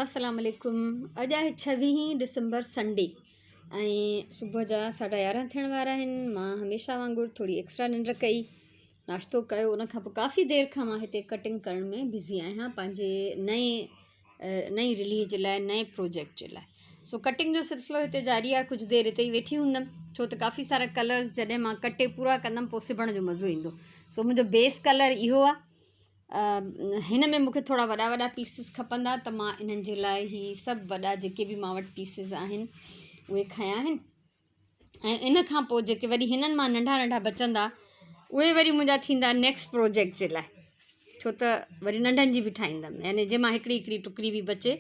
السلام عليڪم اڄ آهي ڇويهين ڊسمبر سنڊي ۽ صبح جا ساڍا يارهن ٿيڻ وارا آهن. مان هميشه وانگر ٿوري ايڪسٽرا ننڊ ڪئي، ناشتو ڪيو، ان کان پوء ڪافي دير کان مان هتي ڪٽنگ ڪرڻ ۾ بزي آهيان پنهنجي نئين نئين رلي جي لاء نئين پروجيڪٽ جي لاء. سو ڪٽنگ جو سلسلو هتي جاري آهي. ڪجهه دير هتي ئي ويٺي هوندم ڇو ته ڪافي سارا ڪلرز جڏهن مان ڪٽي پورا ڪندم پوء سبڻ جو مزو ايندو. سو منهنجو بيس ڪلر اهو آهي. هن ۾ مون کي ٿورا وڏا وڏا پيسز کپندا ته مان انهن جي لاء هي سڀ وڏا جيڪي به مان وٽ پيسز آهن اهي کنيا آهن ۽ ان کان پوء جيڪي وري هنن مان ننڍا ننڍا بچندا اهي وري منهنجا ٿيندا نيڪسٽ پروجيڪٽ جي لاء ڇو ته وري ننڍن جي به ٺاهيندم يعني جنهن مان هڪڙي هڪڙي ٽڪري به بچي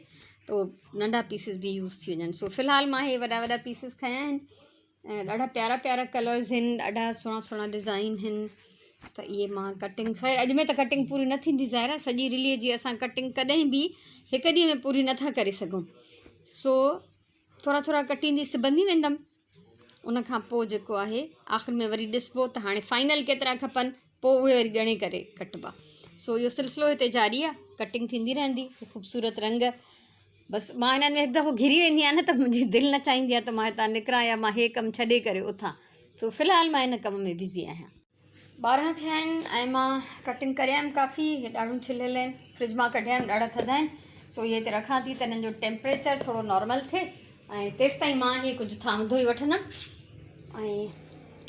ته اهو ننڍا پيسز به يوز ٿي وڃن. سو في الحال مان هي وڏا وڏا پيسز کنيا آهن ۽ ڏاڍا پيارا پيارا ڪلرز هن، ڏاڍا سهڻا سهڻا ڊزائن هن ته اهي مان ڪٽنگ خير اڄ ۾ ته ڪٽنگ پوري نه ٿيندي ظاهر آهي سڄي رليء جي اسان ڪٽنگ ڪڏهن به هڪ ڏينهن ۾ پوري نٿا ڪري سگهون سو ٿورا ٿورا ڪٽيندي سبندي ويندم ان کان پوء جيڪو آهي آخر ۾ وري ڏسبو ته هاڻي فائنل ڪيترا کپن پوء اهي وري ڳڻي ڪري ڪٽبا. سو اهو سلسلو هتي جاري آهي. ڪٽنگ ٿيندي رهندي. خوبصورت رنگ. بس مان هنن ۾ هڪ دفعو گهري ويندي آهيان نه ته منهنجي دل نه چاهيندي آهي ته مان هتان نڪران يا مان هي ڪم ڇڏي ڪري اٿان. سو في الحال مان هن ڪم ۾ بزي آهيان. 12 ٿيا آهن ۽ مان ڪٽنگ ڪري آيم ڪافي. هي ڏاڙهون ڇليل آهن. فرج مان ڪڍيا آهن ڏاڍا ٿڌا آهن. سو اهي هتي رکان ٿي ته هنن جو ٽيمپريچر ٿورو نارمل ٿئي ۽ تيستائين مان هي ڪجهه ٿانو ڌوئي وٺندم ۽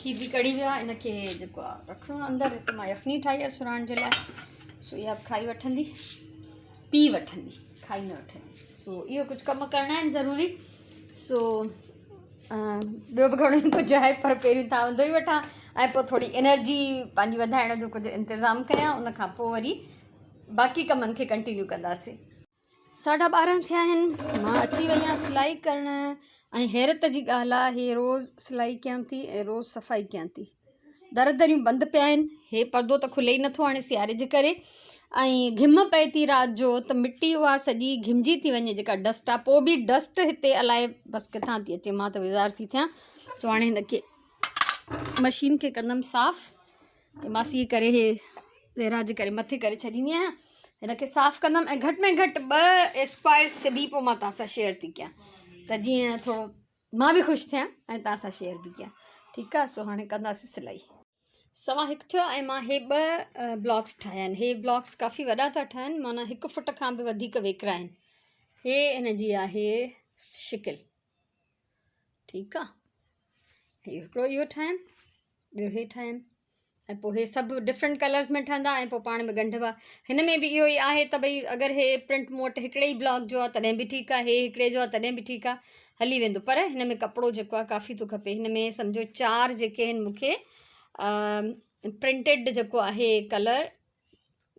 کير به ڪڙهي ويو آهي ان کي جيڪو آهي رکڻو آهي اندر. هتي مان يخني ٺاهي آهي سرهاڻ جي لاء، سو اها به کائي وٺندي، پي وٺندي، کائي نه وٺندي. سو اهو ڪجهه ڪم ڪرڻا آهن ضروري. سو ٻيو به گهڻو ئي ڪجهه آهي پر پهريون ٿانو ڌوئي وٺان ۽ پوء ٿوري انرجي پنهنجي وڌائڻ جو ڪجهه انتظام ڪيان، ان کان پوء وري باقي ڪمن کي ڪنٽينيو ڪنداسين. ساڍا ٻارهن ٿيا آهن، مان اچي وئي آهيان سلائي ڪرڻ ۽ حيرت جي ڳالهه آهي هي روز سلائي ڪيان ٿي ۽ روز صفائي ڪيان ٿي. در دريون بند پيا آهن، هي پردو ته کلي ئي نٿو هاڻي سياري جي ڪري ۽ گهم پئي ٿي رات جو ته مٽي اها سڄي گهمجي ٿي وڃي جيڪا ڊسٽ آهي، پوء به ڊسٽ هتي الائي بس ڪٿان ٿي اچي، مان ته بيزار ٿي ٿيان. سو هاڻي هن کي مشين کي ڪندم صاف. ماسي جي ڪري هي زهرا جي ڪري مٿي ڪري ڇڏيندي آهيان. هن کي صاف ڪندم ۽ گهٽ ۾ گهٽ ٻه اسڪوائر سبي پوء مان توهان سان شيئر ٿي ڪيان ته جيئن ٿورو مان به خوش ٿيان ۽ توهان سان شيئر به ڪيان. ٺيڪ آهي، سو هاڻي ڪنداسين سلائي. سوا هڪ ٿيو ۽ مان هي ٻه بلاڪس ٺاهيا آهن. هي بلاڪس ڪافي وڏا ٿا ٺهن، معنيٰ هڪ فٽ کان به وڌيڪ ويڪرا آهن. هي هن جي آهي شڪل. ٺيڪ آهي، هي هڪڙو اهو ٺاهيم، ٻيو هي ٺاهيم ۽ پوء هي سڀ ڊفرنٽ ڪلرز ۾ ٺهندا ۽ پوء پاڻ ۾ ڳنڍبا. هن ۾ به اهو ئي آهي ته ڀئي اگر هي پرنٽ مون وٽ هڪڙي ئي بلاڪ جو آهي تڏهن به ٺيڪ آهي، هي هڪڙي جو آهي تڏهن به ٺيڪ آهي، هلي ويندو. پر هن ۾ ڪپڙو جيڪو آهي ڪافي ٿو کپي. هن ۾ سمجهو چار جيڪي آهن مون کي پرنٽيڊ جيڪو آهي ڪلر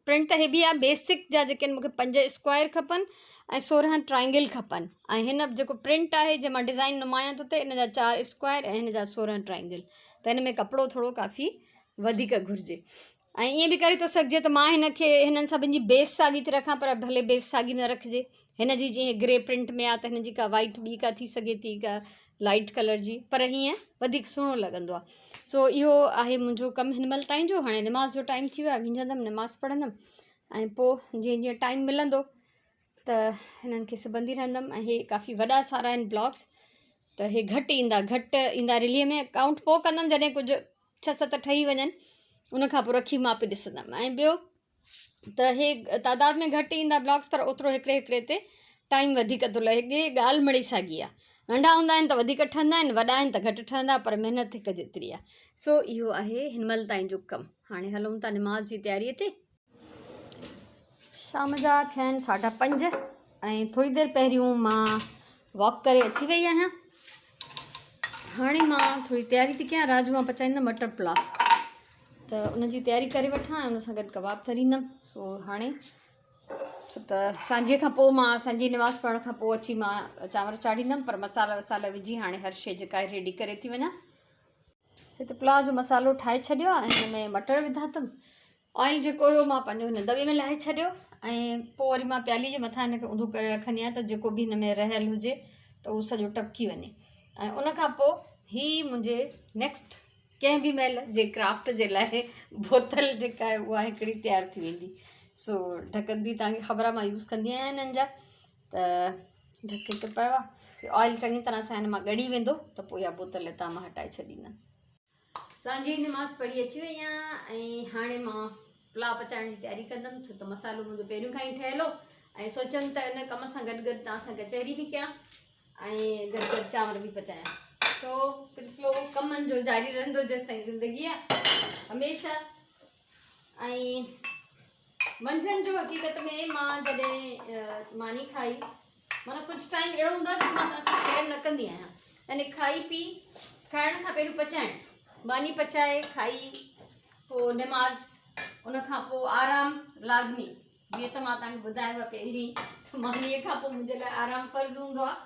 پرنٽ ته هي به آهي بيسڪ جا جيڪي آهن مونکي پنج اسڪوائر کپن ۽ 16 ٽرائنگل کپن ۽ هن جيڪو پرنٽ آهي جنهن مان ڊزائن نمايان ٿو ٿئي ان جا چار اسڪوائر ۽ هن جا 16 ٽرائنگل ته هن ۾ ڪپڙو ٿورو ڪافي وڌيڪ گهرجي ۽ ائين به ڪري ٿو سگهجي ته مان هن کي هنن سڀن جي بيس ساڳي ٿي رکان پر ڀلي بيس ساڳي نه رکجي. هن جي جيئن گري پرنٽ ۾ آهي ته هن جي ڪا وائٽ ٻي ڪا ٿي سگهي ٿي ڪا لائٽ ڪلر جي، پر هيئن وڌيڪ سهڻو لڳندو آهي. سو اهو آهي منهنجو ڪم هن مهل تائين جو. هاڻي نماز جو ٽائيم ٿي ويو آهي، وينجهندم نماز پڙهندم ۽ پوء جيئن جيئن ٽائيم ملندو ته هنن کي سبندي رهندم. ۽ هي ڪافي وڏا سارا آهن بلاڪس ته هي گهٽ ايندا، گهٽ ايندا رليء ۾ ڪائونٽ پوء ڪندم جڏهن ڪجهه ڇهه ست ٺهي وڃن، ان کان پوء رکي ماپي ڏسندم. ۽ ٻيو ته هي تعداد ۾ گهٽ ايندا بلاڪس پر اوترو هڪڙي هڪڙي تي ٽائيم وڌيڪ ٿو لڳي. ڳالهه مڙئي ساڳي آهي، ننڍا هوندا آهن ته وڌيڪ ٺهندا آهن، وڏا آهن ته گهٽ ٺهندا، پر محنت هڪ جيتري آهي. سو اهو آهي هن مهل تائين جو ڪم. هاڻي هلون ٿا نماز جي تياري تي. شام جا ٿيا آهن ساڍا پنج ۽ ٿوري دير پهريون مان واڪ ڪري اچي وئي آهيان. هاڻي مان ٿوري تياري ٿي ڪيان، رات جو مان پچائيندم مٽر پلاء ته ان جي تياري ڪري وٺان ۽ ان سان گڏ ڪباب تريندم. سو هاڻي ڇو ته سانجهيء کان پوء مان سانجهي نماز پڙهڻ کان پوء اچي مان چانور چاڙهيندم، پر مصالحا وسالا وجهي هاڻي هر شيء جيڪا آهي ريڊي ڪري ٿي وڃان. هت پلاء جو مصالحو ٺاهي ڇڏيو آهي ۽ هن ۾ مٽر وڌا اٿم. آئل جيڪو هيو مان پنهنجو هن دٻي ۾ لاهي ڇڏيو ۽ پوء وري مان پيالي جي مٿان هن کي اونڌو ڪري رکندي آهيان ته جيڪو به هن ۾ رهيل هجي ته اهو سڄو ٽپڪي وڃي. ۽ ان کان پوء هي منهنجي نيڪسٽ ڪنهن به مهل جي ڪرافٽ جي لاء بوتل جيڪا آهي اها هڪڙي تيار ٿي ويندي. سو ڍڪن به توهان کي خبر آهي مان يوز ڪندي آهيان هنن جا. ته ڍڪ هتي پيو آهي آئل چڱي طرح سان هن مان ڳڙي ويندو ته پوء اها بوتل هتان مان هٽائي ڇڏيندم. سانجهي جي نماز پڙهي اچي وئي آهيان ۽ هاڻي مان پلاء پچائڻ جي تياري ڪندم ڇو ته مصالحو منهنجو پهريون کان ئي ٺهيل هو ۽ سوچيم ته ان ڪم سان گڏ گڏ توهان سان ڪچهري به ڪيان ۽ گڏ گڏ چانور به پچايان سو سلسلو ڪمن جو جاري رهندو جيستائين زندگي آهي هميشه ۽ منجهند جو حقيقت ۾ مان جڏهن ماني کائي معنيٰ ڪجهه ٽائيم اهڙو هوندو آهي جو مان توهان سان شيئر نه ڪندي آهيان يعني کائي پي کائڻ کان پهريون پچائڻ ماني پچائي کائي پوء نماز ان کان پوء آرام لازمي جيئن ته مان توهان کي ٻڌايو آهي پهرين ئي ته مانيء کان پوء منهنجي لاء آرام فرض هوندو آهي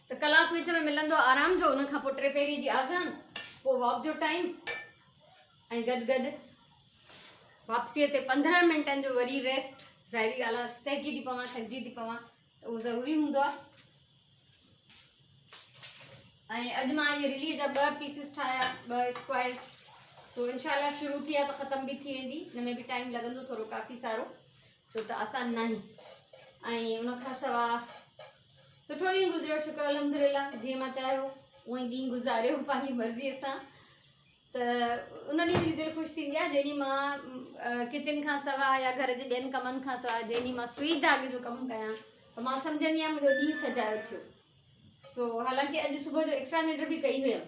ته ڪلاڪ وچ ۾ ملندو آهي آرام جو ان کان پوء ٽي پهري جي آذان پوء واڪ جو ٽائيم ۽ گڏ گڏ واپسيء تي 15 منٽن جو وري ريسٽ ظاهري ڳالهه آهي سهڪي ٿي پوان ٿڪجي ٿي پوان ته اهو ضروري هوندو آهي ۽ اڄ مان اهي رلي جا ٻه پيسز ٺاهيا ٻه اسڪوائرس سو انشاء الله شروع ٿي آهي ته ختم به ٿي ويندي ان ۾ به ٽائيم لڳندو ٿورو ڪافي سارو ڇو ته آسان ناهي ۽ ان کان سوا سٺو ڏينهن گذريو شڪر الحمدلله جيئن مان چاهيو اونئي ڏينهن گذاريو پنهنجي مرضيء سان ته ان ڏينهن منهنجي دل خوش ٿيندي آهي جنهن ڏينهن مان ڪچن کان سواء يا گهر جي ٻين ڪمن کان سواء جنهن ڏينهن مان سوئي ڌاڳي جو ڪم ڪيان ته مان سمجهندي آهيان منهنجو ڏينهن سجايو ٿيو سو حالانڪه اڄ صبح جو ايڪسٽرا ننڊ به ڪئي هيم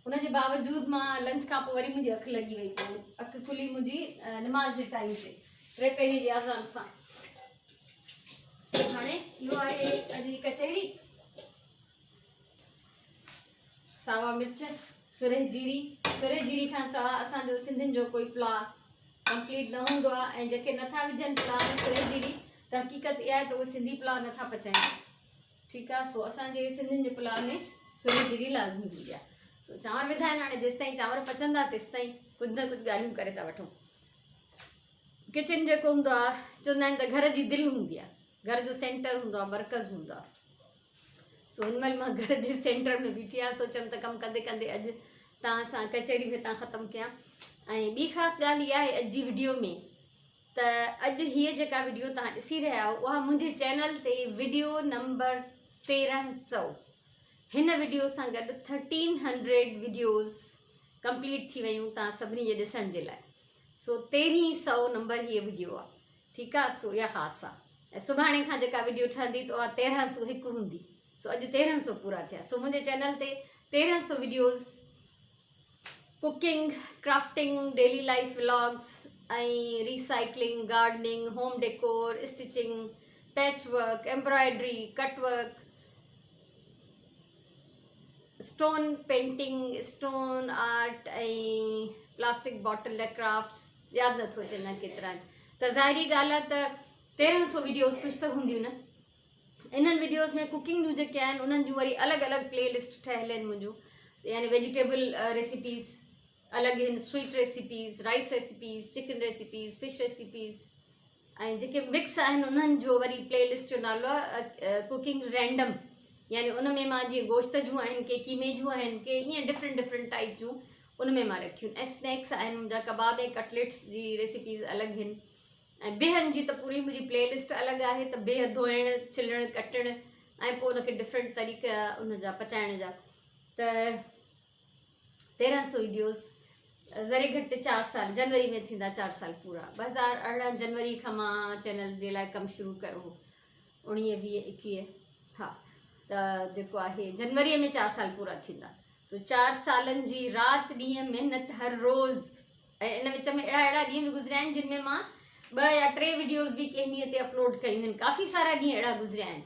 ان جي باوجود مان لنچ کان پوء وري منهنجي اک لڳي وئي پوء اک کلي منهنجي نماز جي ٽائيم تي ٽي پهري جي اذان سان سو هاڻي اهو آهي اڄ جي ڪچهري ساوا مرچ، سرهه جيري، سرهه جيري کان سواء اسان جو سنڌين جو ڪوئي پلاء ڪمپليٽ نه هوندو آهي ۽ جيڪي نٿا وجهن پلاء ۾ سرهه جيري ته حقيقت اها آهي ته اهي سنڌي پلاء نٿا پچائين ٺيڪ آهي سو اسان جي سنڌين جي پلاء ۾ سرهه جيري لازمي هوندي آهي سو چانور وڌا آهن هاڻي جيستائين چانور پچندا تيستائين ڪجهه نه ڪجهه ڳالهيون ڪري ٿا وٺون ڪچن جيڪو هوندو آهي چوندا آهن ته گهر جي دل هوندي آهي گهر جو سينٽر هوندو آهي مرڪز هوندو آهي سو هن مهل مان گهر جي سينٽر ۾ بيٺي آهيان سوچيم ته ڪم ڪندي ڪندي اڄ توهان سان ڪچهري به هتان ختم ڪيان ۽ ٻي خاص ڳالهه اها آهي اڄ جي وڊيو ۾ ته اڄ هيء جيڪا وڊيو توهان ڏسي رهيا آهيو اها منهنجي چينل تي وڊيو نمبر 1300 هن وڊيو سان گڏ 1300 وڊيوز ڪمپليٽ ٿي ويون توهان سڀني جي ڏسڻ جي لاء سو 1300 نمبر هيء وڊيو آهي ٺيڪ آ سو اها خاص آ ۽ سڀاڻي کان جيڪا وڊيو ٺهندي ته اها 1301 هوندي سو اڄ 1300 پورا ٿيا سو منهنجي چينل تي 1300 videos cooking crafting daily life vlogs ۽ recycling gardening home decor stitching patch work embroidery cut work stone painting stone art ۽ plastic bottle جا ڪرافٽس ياد نٿو اچي نه ڪيترا آهن ته ظاهري ڳالهه آهي ته 1300 وڊيوز ڪجهه ته هونديون نه انهن وڊيوز ۾ ڪوڪنگ جون جيڪي آهن انهن جون وري الڳ الڳ پلي لسٽ ٺهيل آهن منهنجون يعني ويجيٽيبل ريسيپيز الڳ آهن sweet recipes rice recipes chicken recipes fish recipes ۽ جيڪي مڪس آهن انهن جو وري پلي لسٽ جو نالو آهي ڪوڪنگ رينڊم يعني ان ۾ مان جيئن گوشت جون آهن ڪي قيمي جون آهن ڪي ائين ڊفرنٽ ڊفرنٽ ٽائپ جون ان ۾ مان رکيون ۽ اسنيڪس آهن منهنجا ڪباب ۽ ڪٽليٽس جي ريسيپيز الڳ آهن ۽ بيهن جي ته پوري منهنجي پلي لسٽ الڳ آهي ته بيهه ڌوئڻ ڇلڻ ڪٽڻ ۽ پوء ان کي ڊفرنٽ طريقا ان جا پچائڻ جا ته 1300 وڊيوز ذري گهٽ چار سال جنوري ۾ ٿيندا چار سال پورا 2018 جنوري کان مان چينل جي لاء ڪم شروع ڪيو هو 19 20 21 ها ته جيڪو آهي جنوري ۾ چار سال پورا ٿيندا سو چار سالن جي رات ڏينهن محنت هر روز ۽ ان وچ ۾ اهڙا اهڙا ڏينهن به گذريا آهن جن ۾ مان ٻه يا ٽي وڊيوز به ڪنهن ڏينهن تي اپلوڊ ڪيون آهن ڪافي سارا ڏينهن اهڙا گذريا آهن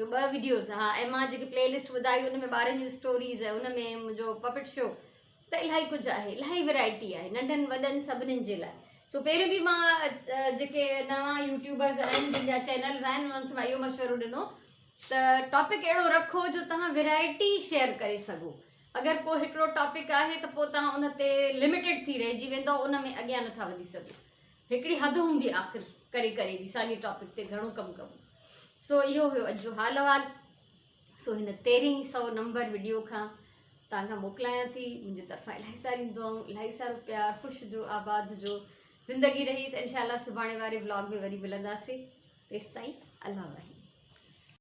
جو ٻه وڊيوز ها ۽ مان جيڪي پلي لسٽ ٻڌائي ان ۾ ٻارن جون اسٽوريز ۽ ان ۾ منهنجو پپٽ شو ته الاهي ڪجهه آهي الاهي ورائٽي آهي ننڍن وڏن سڀنين جي لاء سو پهريون به مان جيڪي نوان يوٽيوبرز آهن جن جا چينلز آهن انهن کي مان اهو مشورو ڏنو ته ٽاپڪ اهڙو رکو جو توهان ورائٽي شيئر ڪري سگهو اگر ڪو هڪڙو ٽاپڪ آهي ته پوء توهان ان تي لميٽيڊ ٿي رهجي ويندو ان ۾ اڳيان نٿا وڌي سگهو هڪڙي حد هوندي آخر ڪري ڪري به ساڳي ٽاپڪ تي گهڻو ڪم ڪبو سو اهو هيو اڄ جو حال احوال سو هن تيرهين سئو نمبر وڊيو کان توهان کان موڪلايان ٿي منهنجي طرفان الاهي ساريون دعائون الاهي سارو پيار خوش هجو آباد هجو زندگي رهي ته انشاء الله سڀاڻي واري ولاگ ۾ وري ملنداسين تيستائين. الله واهي.